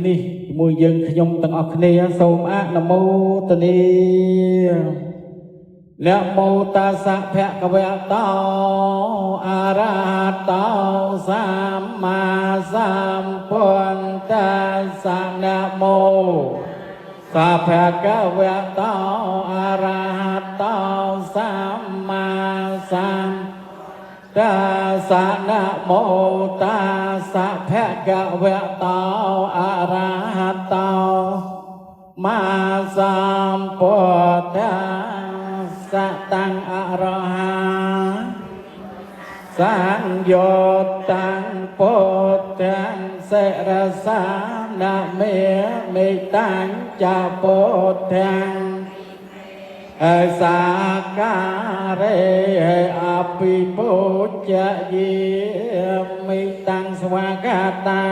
នេះជាមួយយើងខ្ញុំទាំងអស់គ្នាសូមអនុមោទនានមោតាសៈភគវតោអរហតោសម្មាសម្ពុទ្ធស្សៈនមោសាភគវតោអរហតោសម្មាសម្តាសៈនមោតាសៈភគវតោអរហតោមាសម្ពុទ្ធស្សៈតាំងអរហាសង្យោតាំងពុទ្ធាំសិរសានមេមិតាំងចពុទ្ធាំ អសាការេអភិពុជយាមិតាំងស្វាកតា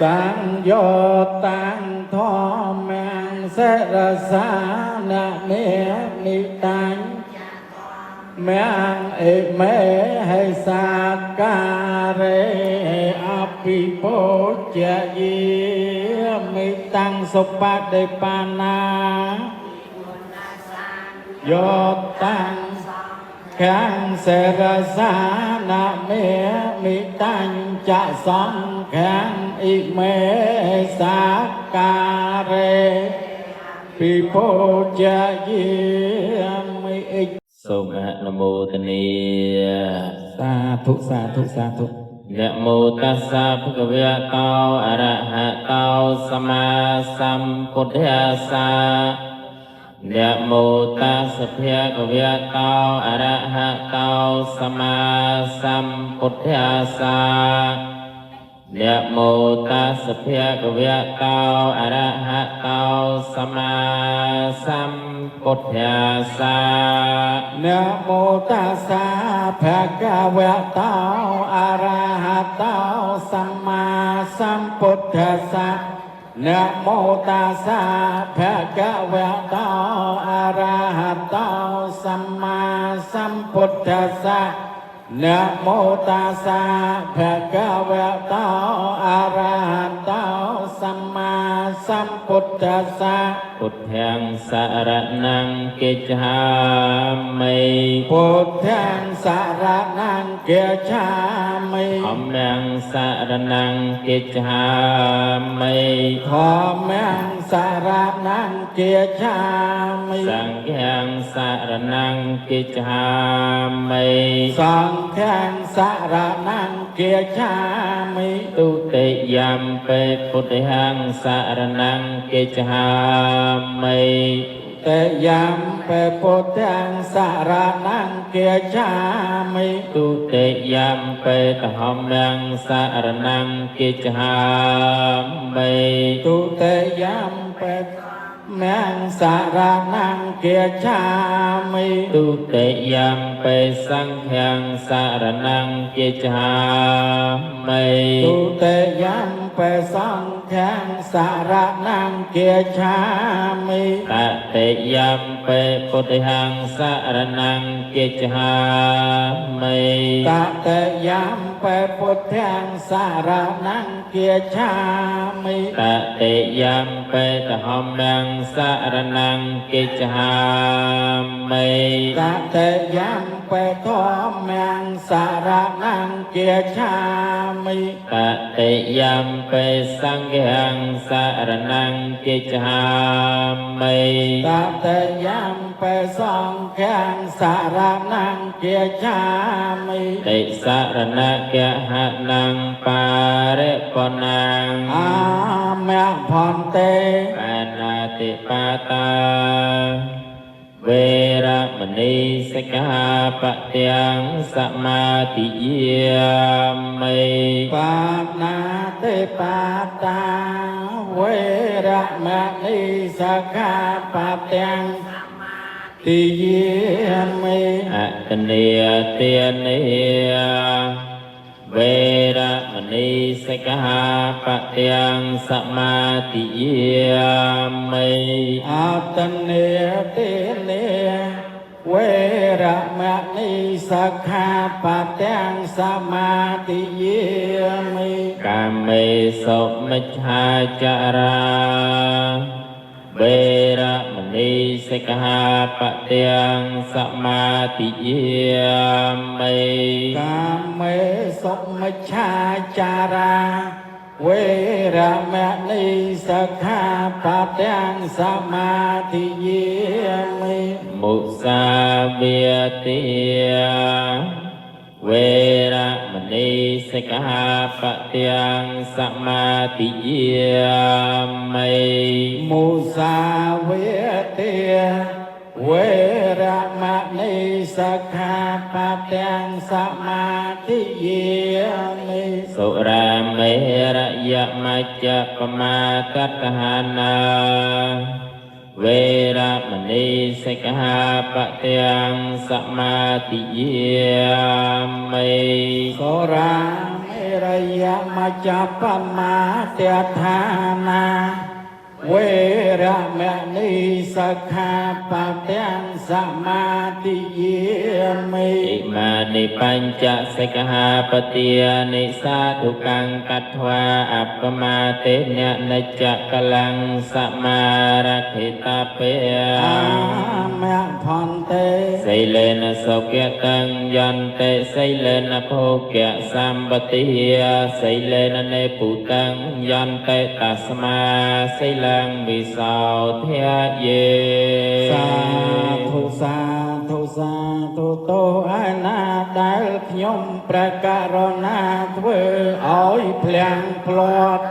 សង្យោតាំងធម្មំសិរសានមេមិតាំងមំអិមេហេសាការេអភិពុជយាមិតាំងសុបតិបាណា យោតាំងខាងសេរសានមេមិតាញ់ចសង្ខាងអ៊ិមេសាការេពិពុជយាមិអិ សូមអនុមោទនា សាធុសាធុសាធុ នមោតស្សៈភគវៈតោអរហតោសម្មាសម្ពុទ្ធស្សៈនមោតស្សៈភគវៈតោអរហតោសម្មាសម្ពុទ្ធស្សៈនមោតស្សៈភគវៈតោអរហតោសម្មាសម្ពុទ្ធស្សៈ នមោតាសៈភគវៈតោអរហតោសម្មាសម្ពុទ្ធស្សៈនមោតាសៈភគវៈតោអរហតោសម្មាសម្ពុទ្ធស្សៈនមោតាសៈភគវៈតោអរហតោសម្មាសម្ពុទ្ធស្សៈ ពុទ្ធាំសរណង្កិច្ឆាមិ ពុទ្ធាំសរណង្គាឆាមិ ធម្មំសរណង្កិច្ឆាមិ ធម្មំសរណង្គាឆាមិ សង្ឃំសរណង្កិច្ឆាមិ សង្ឃំសរណង្គាឆាមិ ទុតិយំបេពុទ្ធាំសរណង្កិច្ឆាមិ តេយំបេពុទ្ធាំសរណង្គាឆាមិ ទុតិយំបេធម្មំសរណង្កិច្ឆាមិ ទុតិយំបេមំសរណង្គាឆាមិ ទុតិយំបេសង្ឃំសរណង្កិច្ឆាមិ ទុតិយំបេសង្ឃំសរណង្គាឆាមិ តតិយំបេពុទ្ធាំសរណង្កិច្ឆាមិ តតិយំបេពុទ្ធាំសរណង្គាឆាមិ តតិយំបេធម្មំសរណង្កិច្ឆាមិ តតិយំបេធម្មំសរណង្គាឆាមិ តតិយំបេសង្ឃំសរណង្កិច្ឆាមិ តតិយំបេសង្ឃំសរណង្គាឆាមិ តិសរណគហណੰបារិបណាំ អាមៈភន្ទេ បាណាតិបាតាវេរមណីសិក្ខាបទាំងសមាទិយាមិ បាណាតិបាតាវេរមណីសិក្ខាបទាំងទិយាមិ អតនីទានិវេរមណីសិក្ខាបទាំងសមាទិយាមិ អតនេតិនេវេរមណីសិក្ខាបទាំងសមាទិយាមិ កាមេសុមិច្ឆាចារាវេរមណីសិក្ខាបទាំងសមាទិយាមិ កាមេសុមិច្ឆាចារាវេរមណីសិក្ខាបទាំងសមាទិយាមិ មុសាវាទាវេរមណីសិក្ខាបទាំងសមាទិយាមិ មុសាវាទាវេរមណីសិក្ខាបទាំងសមាទិយាមិ សុរាមេរយមច្ចបមាតតហានាវេរមណីសិក្ខាបទាំងសមាទិយាមិ សុរាមេរយមច្ចបមាតឋានាវេរមណីសិក្ខាបទាំងសមាទិយាមិ ອິមានិបញ្ចសិក្ខាបទានិសាធុកੰកត្វាអបមាទេននិច្ចកលੰសមារខិតពេ អាមៈភន្ទេ សីលេនសុគតੰយន្តិសីលេនភោគៈសម្បតិសីលេននេពុតੰយន្តិតស្មាសីលੰវិសោធាយេ សាធុសាធុសាធុតោឯណាដែលខ្ញុំព្រះករុណាធ្វើឲ្យភ្លៀងភ្លាត់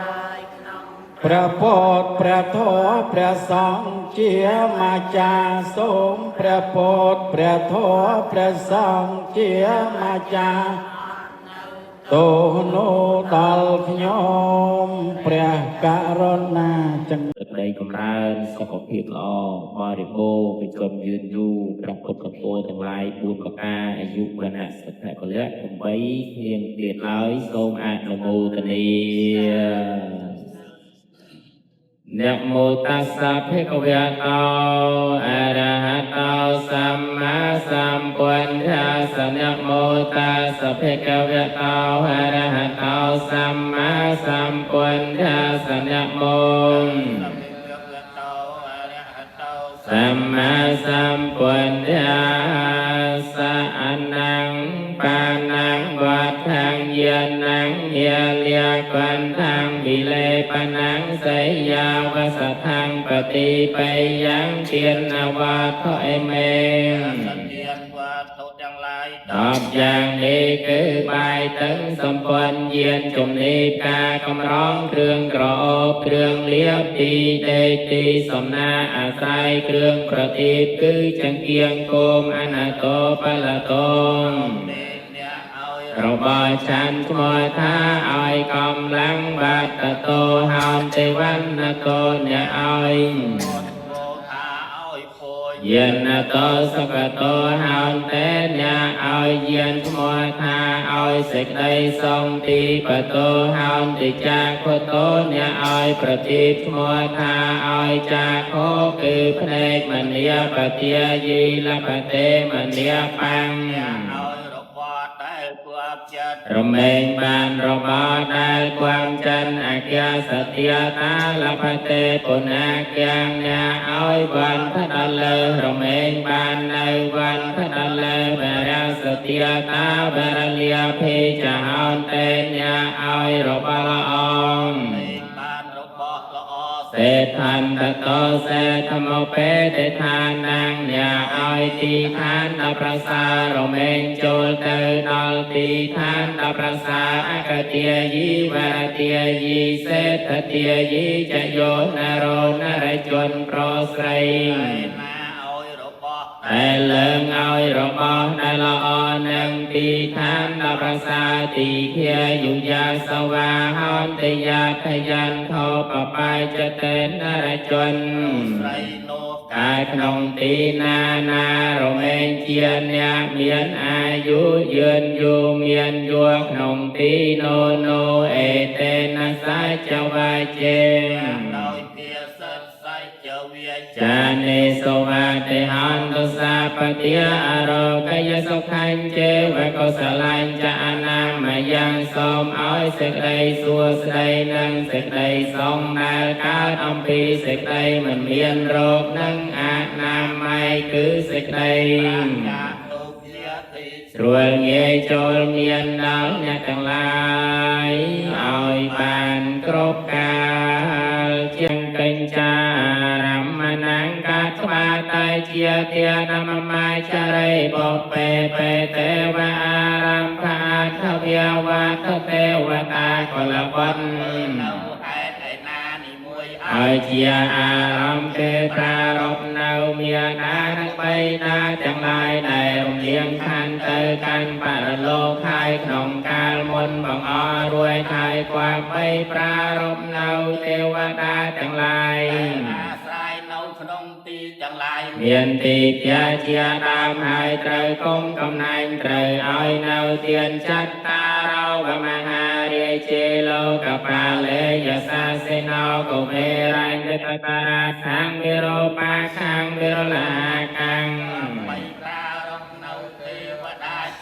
ព្រះពោធព្រះធម៌ព្រះសង្ឃជាម្ចាស់សូមព្រះពោធព្រះធម៌ព្រះសង្ឃជាម្ចាស់ទោសនោះដល់ខ្ញុំព្រះករុណាចឹង ទឹកដីកំរើនសុខភាពល្អបរិបូរណ៍វិជនយឺនយូរព្រះពុទ្ធពរទាំងឡាយ4ប្រការអាយុវណ្ណៈសុខៈពលៈ8គ្លៀងទៀតឡើយសូមអនុមោទនានមោតស្សៈភិក្ខវតោអរហតោសម្មាសម្ពុទ្ធាសនមោតស្សៈភិក្ខវតោអរហតោសម្មាសម្ពុទ្ធាសនមោសម្មាសម្ពុទ្ធាសអនੰបាណੰវដ្ឋੰយានੰយាលាកន្ថੰវិលេបនੰសីយាវសថੰបតិបយ៉ាងទានវត្ថុអេមេ10យ៉ាងនេះគឺបាយតឹងសម្ព័ន្ធយានជំនីផ្កាកំរងគ្រឿងក្រអូបគ្រឿងលាបទីដេកទីសំណាអាស្រ័យគ្រឿងប្រទីបគឺចង្គៀងគោមអនតោបលតងរបស់ឆាន់ឈ្មោះថាឲ្យកម្លាំងបាតតោហោនទេវណ្ណកោអ្នកឲ្យយានតោសុខតោហោនតេអ្នកឲ្យយានឈ្មោះថាឲ្យសេចក្តីសងទីបតោហោនតិចាខតោអ្នកឲ្យប្រទីបឈ្មោះថាឲ្យចាខោគឺភ្នែកមនីបទាយីលបតេមនីបាំងរមែងបានរបស់ដែលគួងចិនអគាសទាតាលបតេពុណាគាងអ្នកឲ្យវន្តដល់លើរមែងបាននៅវន្តដល់លើបរសទាតាបរលាភេចហន្តេអ្នកឲ្យរបស់ល្អសេដ្ឋន្តតោសេធម្មបេតិឋានំអ្នកឲ្យទីឋានដល់ប្រសារមែងចូលទៅដល់ទីឋានដល់ប្រសាអកទាយីវរទាយីសេដ្ឋទាយីចយោនរោនរជនប្រុសស្រីតែលើងឲ្យរបស់ដែលល្អនឹងទីឋានដល់ប្រសាទីខាយុយាសវាហន្តយាថយន្តោបបាយតេនរជនតែក្នុងទីណាណារមែងជាអ្នកមានអាយុយឺនយូរមានយួរក្នុងទីនោនោអេតេនសាចវាចេ ចានេសុវតិហន្តសាបតិអរោកយសុខញ្ចេវកុសលាញ្ចអនាមយ៉ាងសូមឲ្យសេចក្តីសួស្តីនិងសេចក្តីសងដែលកើតអំពីសេចក្តីមិនមានរោគនិងអនាម័យគឺសេចក្តីស្រួលងាយចូលមានដល់អ្នកទាំងឡាយឲ្យបានគ្រប់កាលជាងកញ្ចារមណង្កាត្បាតែជាទានមមាចរិបុពេបេទេវអារំខាថវវត្ថទេវតាកលវន្តហើយជាអារម្មណ៍គេប្រារព្ធនៅមេដានិងបៃតាទាំងឡាយដែលរំលៀងខណ្ឌទៅកាន់បរលោកហើយក្នុងកាលមុនបង្អរួយហើយគប្បីប្រារព្ធនៅទេវតាទាំងឡាយមានទីជាជាដើមហើយត្រូវគុំកំណាញ់ត្រូវឲ្យនៅទានចត្តារោវមហារាជេលោកបាលេយសាសេណោកុមេរញ្ញតបរាខាងវិរោបាខាងវិរលាខាង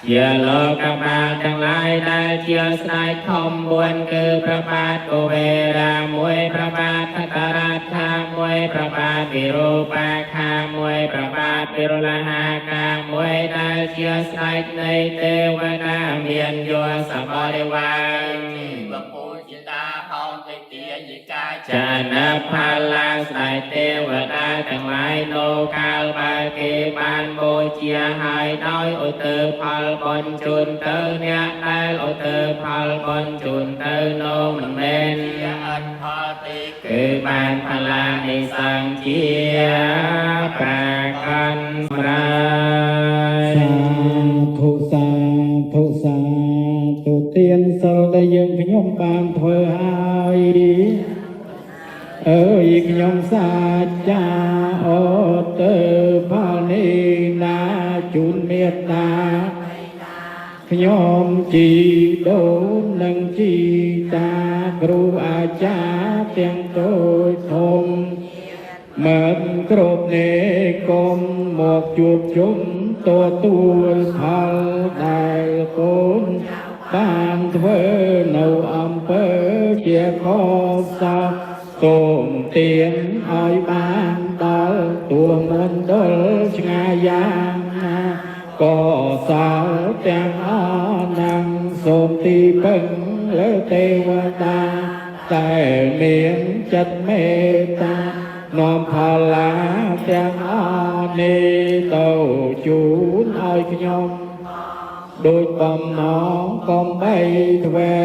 ជាលោកបាលទាំងឡាយដែលជាស្ដេចធំបួនគឺព្រះបាទកុវេរាមួយព្រះបាទថតរដ្ឋាមួយព្រះបាទវិរូបាខាមួយព្រះបាទវិរលហាកាមួយដែលជាស្ដេចនៃទេវតាមានយោសបរិវារចានផាឡាស្ដេចទេវតាទាំងឡាយនៅកាលបើគេបានបូជាហើយដោយឧទ្ទិសផលបុណ្យជូនទៅអ្នកដែលឧទ្ទិសផលបុណ្យជូនទៅនោះមិនមែនគឺបានផលានិសង្ឃជាប្រាកដសម្រាប់ សាធុសាធុសាធុទានសិលដែលយើងខ្ញុំបានធ្វើហើយអើយខ្ញុំសាចាអូទៅផលនេះណាជូនមេត្តាខ្ញុំជីដូននិងជីតាគ្រូអាចារ្យទាំងតូចធំមិនគ្រប់នេះគុំមកជួបជុំទទួលផលដែលកូនបានធ្វើនៅអំពើជាខុសលសូមទានឲ្យបានដល់ទួមណ្ឌលឆ្ងាយយ៉ាងណាក៏សលទាំងអស់នឹងសូមទីពឹងលើទេវតាតែមានចិត្តមេត្តានាំផល្លាទាំងអស់នេះទៅជូនឲ្យខ្ញុំដូចបំណងកំបីទ្វេ